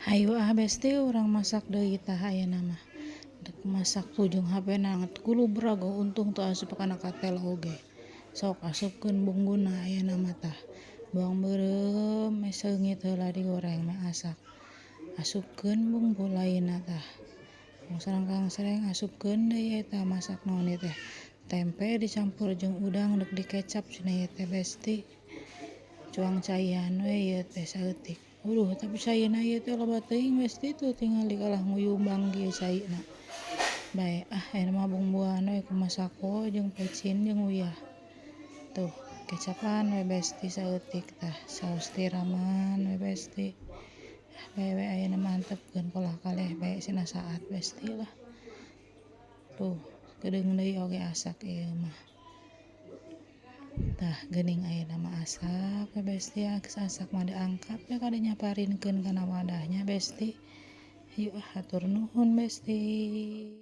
Hayu ah besti, urang masak deui tah ayeuna mah. Dek masak ujung HP na gulubrag, untung teu asup kana katel oge. Sok asupkeun bumbuna ayeuna mah tah. Bawang beureum meh seungit heula digoreng meh asak. Asupkeun bumbu lainna tah. Sareng asupkeun deui eta masak naon ieu teh. Tempe dicampur jeung udang dek dikecap cenah ieu teh besti. Cuang caian we ieu teh saeutik. Aduh, tapi caina ieu teh loba teuing besti, tuh tingali kalah nguyumbang kieu caina. Bae ah, ayeuna mah bumbuan we ku masako jeung pecin jeung uyah. Tuh, kecapan we besti saeutik tah, saos tiraman we besti. Ah, bae we ayeuna mah antepkeun kolah kaleh bae cenah saat besti lah. Tuh, keudeung deui oge asak ieu mah. Tah, geuning ayeuna mah asak we besti, geus asak mah diangkat we kadinya parinkeun kana wadahnya besti. Hayu ah, hatur nuhun besti.